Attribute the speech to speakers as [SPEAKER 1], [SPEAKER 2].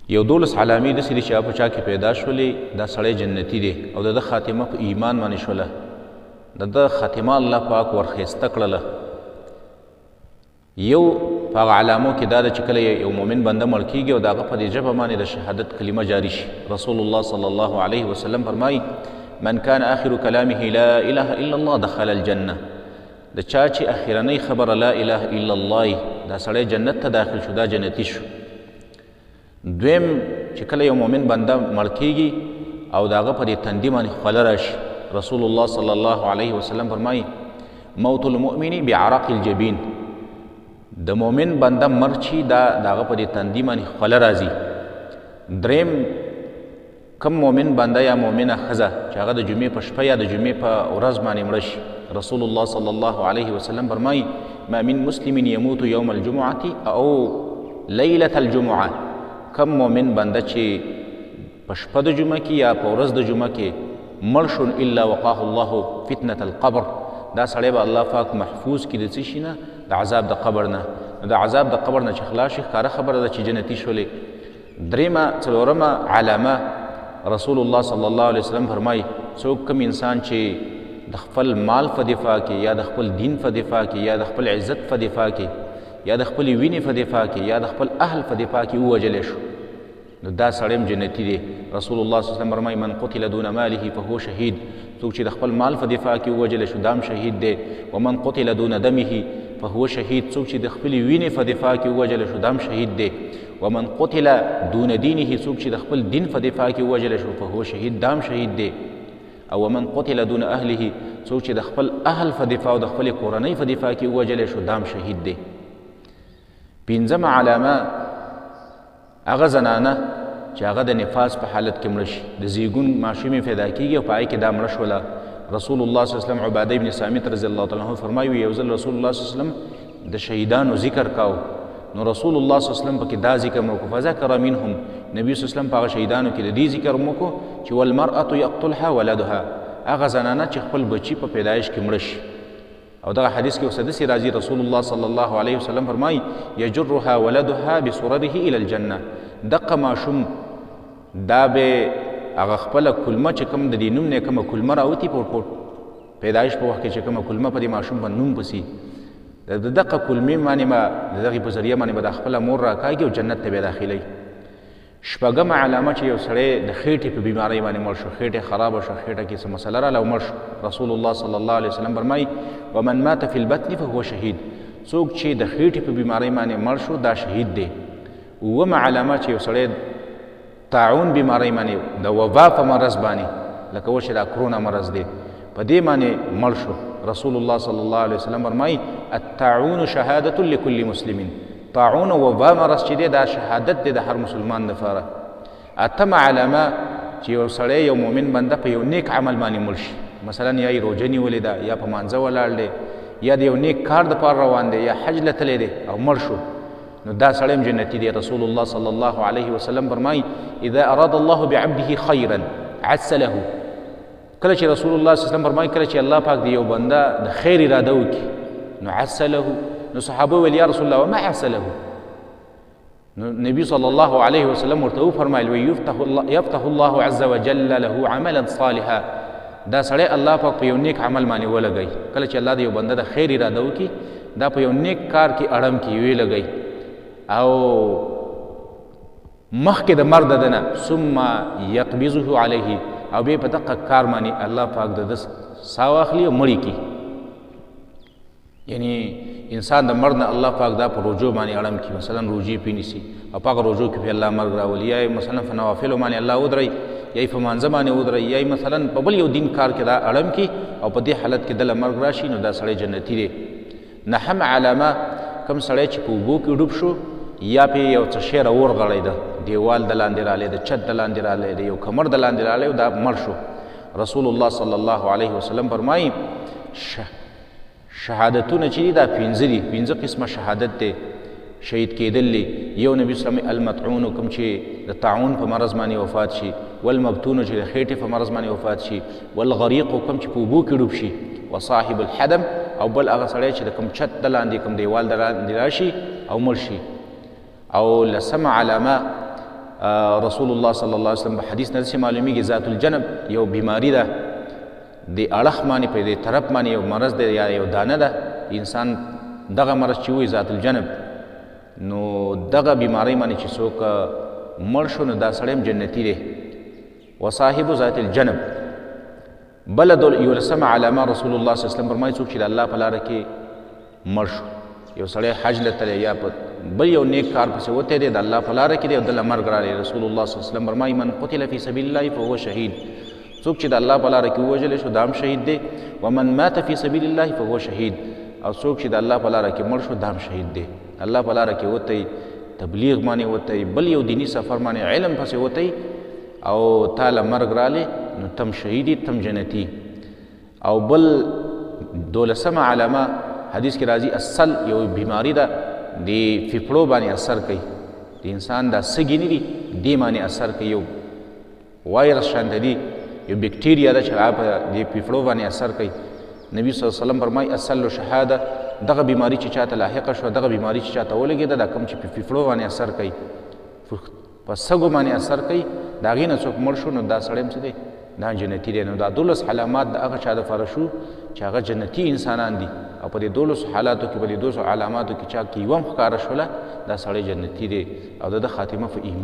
[SPEAKER 1] یو دولس علامې داسې دي چې هغه په چا کې پیدا شولې، دا سړی جنتي دی او د ده خاتمه په ایمان باندې شوله، د ده خاتمه الله پاک ورښایسته کړله. یو په هغه علامو کې دا ده چې کله یو مؤمن بنده مړ کېږي او د هغه په دې ژبه باندې د شهادت کلمه جاري شي. رسول الله صلی الله علیه وسلم فرمایي من کان آخر کلامه لا اله الا الله دخل الجنه. د چا چې اخرنۍ خبره لا اله الا الله، دا سړی جنت ته داخل شو، دا جنتي شو. دویم چې کله یو مؤمن بنده مړ کېږي او د هغه په دې تندي باندې خوله راشي، رسول الله صلی الله علیه وسلم فرمایي موت المؤمن بعرق الجبین. د مؤمن بنده مرګ چې دا د هغه په دې تندي باندې خوله راځي. دریم کم مؤمن بنده یا مؤمنه ښځه چې هغه د جمعې په شپه یا د جمعې په ورځ باندې مړه شي، رسول الله صلی الله علیه وسلم فرمایي ما من مسلم يموت يوم الجمعة او ليلة الجمعة. کم مؤمن بنده چې په شپه د جمعه کې یا په ورځ د جمعه کې مړ شو الا وقاه الله فتنة القبر، دا سړی به الله پاک محفوظ کړي د څه شي نه؟ د عذاب د قبر نه. نو د عذاب د قبر نه چې خلاص شي، ښکاره خبره ده چې جنتي شولې. درېیمه څلورمه علامه رسول الله صلی الله علیه وسلم فرمایي څوک کوم انسان چې د خپل مال په دفاع کې یا د خپل دین په دفاع کې یا د خپل عزت په دفاع کې یا د خپلې وینې په دفاع کې یا د خپل اهل په دفاع کې ووژلی شو، نو دا سړی هم جنتي دی. رسول الله صلی الله علیه وسلم فرمایي من قتل دون ماله فهو شهید. څوک چې د خپل مال په دفاع کې ووژلی شو دا هم شهید دی. ومن قتل دون دمه فهو شهید. څوک چې د خپلې وینې په دفاع کې ووژلی شو دا هم شهید دی. ومن قتل دون دینه، څوک چې د خپل دین په دفاع کې ووژلی شو فهو شهید، دا هم شهید دی. او ومن قتل دون اهله، څوک چې د خپل اهل په دفاع او د خپلې کورنۍ په دفاع کې ووژلی شو دا هم شهید دی. پنځمه علامه هغه زنانه چې هغه د نفاس په حالت کې مړه شي، د زیږون ماشومې پیدا کېږي او په هغې کې دا مړه شوله. رسول الله صلی الله علیه وسلم عباده بن صامت رضی الله تعالی عنه فرمایي یو ځل رسول الله صلی الله علیه وسلم د شهیدانو ذکر کاوه، نو رسول الله صلی الله علیه وسلم پکې دا ذکر وکړو فذکر منهم، نبی صلی الله علیه وسلم په هغه شهیدانو کې د دې ذکر وکړو چې والمرأة یقتلها ولدها، هغه زنانه چې خپل بچي په پیدایش کې مړه شي. او دغه حدیث کې اوس داسې راځي رسول الله صلی الله علیه وسلم فرمایي یجرها ولدها بسرره الی الجنه. دقه ماشوم دا به هغه خپله کلمه چې کوم د دې نوم نه کومه کلمه راوتي په پیدایش په وخت کې چې کومه کلمه په دې ماشوم په نوم پسې د دقه کلمې باندې به د دغې په ذریعه باندې به د خپله مور راکاږي او جنت ته به داخلوي. شپږمه علامه چې یو سړی د خېټې په بیمارۍ باندې مړ شو، خېټه خرابه شوه، خېټه کې څه مسله راغله او مړ شو، رسول الله صلی الله علیه وسلم فرمایي ومن مات فی البطن فهو شهید. څوک چې د خېټې په بیمارۍ باندې مړ شو دا شهید دی. اوومه علامه چې یو سړی طاعون بیمارۍ باندې د وبا په مرض باندې لکه اوس چې دا کرونا مرض دی په دې باندې مړ شو، رسول الله صلی الله علیه وسلم فرمایي الطاعون شهادة لكل مسلم. طاعون وبا مرض چې دی دا شهادت دی د هر مسلمان دپاره. اتمه علامه چې یو سړی یو مؤمن بنده په یو نیک عمل باندې مړ شي، مثلا یا یې روژه نیولې ده یا په مانځه ولاړ دی یا د یو نیک کار دپاره روان دی یا حج له تللی دی او مړ شو، نو دا سړی هم جنتي دی. رسول الله صلی الله علیه وسلم فرمایي اذا اراد الله بعبده خیرا عسله. کله چې رسول الله صلی الله علیه وسلم فرمایي کله چې الله پاک د یو بنده د خیر اراده وکړي نو عسله. نو صحابه ویل یا رسول الله وما عسله؟ نو نبی صلی الله علیه وسلم ورته وفرمایل وی یفتح الله عز وجل له عملا صالحا. دا سړی الله پاک په یو نیک عمل باندې ولګوي. کله چې الله د یو بنده د خیر اراده وکړي دا په یو نیک کار کې اړم کې وی لګوي او مخکې د مرګ د نه ثم یقبضه علیه، او بیا په دقه کار باندې الله پاک د ده ساه واخلي او مړی کړي. یعنی انسان د مرګ نه الله پاک دا په روژو باندې اړم کړي، مثلا روژې پرې نیسي او په هغه روژو کې پرې الله مرګ راولي، یا مثلا په نوافلو باندې الله ودروي، یا یې په مانځه باندې ودروي، یا یې مثلا په بل یو دین کار کې دا اړم کړي او په دې حالت کې دله مرګ راشي، نو دا سړی جنتي دی. نهم علامه کوم سړی چې په اوبو کې ډوب شو یا پې یو څه شی راورغړېده، دیوال د لاندې راغلی، د چت د لاندې راغلی، د یو کمر د لاندې راغلی او دا مړ شو، رسول الله صلی الله علیه وسلم فرمایي شهادتونه چې دي دا پنځه دي، پنځه قسمه شهادت دی شهید کېدل دی. یو نبی صلی الله علیه وسلم المطعون کوم چې د طاعون په مرض باندې وفات شي، والمبتون چې د خېټې په مرض باندې وفات شي، والغریق کوم چې په اوبو کې ډوب شي، وصاحب الحدم او بل هغه سړی چې د کوم چت د لاندې کوم دیوال د لاندې راشي او مړ شي. او لسمه علامه رسول الله صلی الله علیه وسلم په حدیث نه داسې معلومیږي، ذات الجنب یو بیماری ده، د اړخ باندې په دې طرف باندې یو مرض دی یا یو دانه ده، انسان دغه مرض چې وایي ذات الجنب، نو دغه بیماری باندې چې څوک مړ شو نو دا سړی هم جنتي دی. وصاحب ذات الجنب. بله یولسمه علامه رسول الله صلی الله علیه وسلم فرمایي څوک چې د الله په لاره کې مړ شو، یو سړی حج له تللی یا په بل یو نیک کار پسې وتی دی، د الله په لاره کې دی او دله مرګ راغی، رسول الله صلی الله علیه وسلم فرمایي من قتل فی سبیل الله فهو شهید، څوک چې د الله په لاره کې ووژل شو دا هم شهید دی. ومن مات فی سبیل الله فهو شهید، او څوک چې د الله په لاره کې مړ شو دا هم شهید دی. الله په لاره کې وتی، تبلیغ باندې وتی، بل یو دیني سفر باندې علم پسې وتی او تا له مرګ راغلی نو تم شهیدي تم جنتي. او بل دولسمه علامه حدیث کې راځي السل یو بیماری ده، د ففړو باندې اثر کوي، د انسان دا سږي نه دي دې باندې اثر کوي، یو وایرس شانته دی، یو بکټیریا ده چې هغه په دې ففړو باندې اثر کوي. نبی صلی الله علیه وسلم فرمایي السل شهاده، دغه بیماری چې چاته لاحقه شوه، دغه بیماری چې چاته ولګېده، دا کوم چې په ففړو باندې اثر کوي، په سږو باندې اثر کوي، د هغې نه څوک مړ شو نو دا سړی هم څه دی، دا جنتي دی. نو دا دولس علامات د هغه چا دپاره شو چې هغه جنتي انسانان دي، او په دې دولسو حالاتو کې، په دې دولسو علاماتو کې چا کې یوه هم ښکاره شوله، دا سړی جنتي دی او د ده خاتمه په ایمان.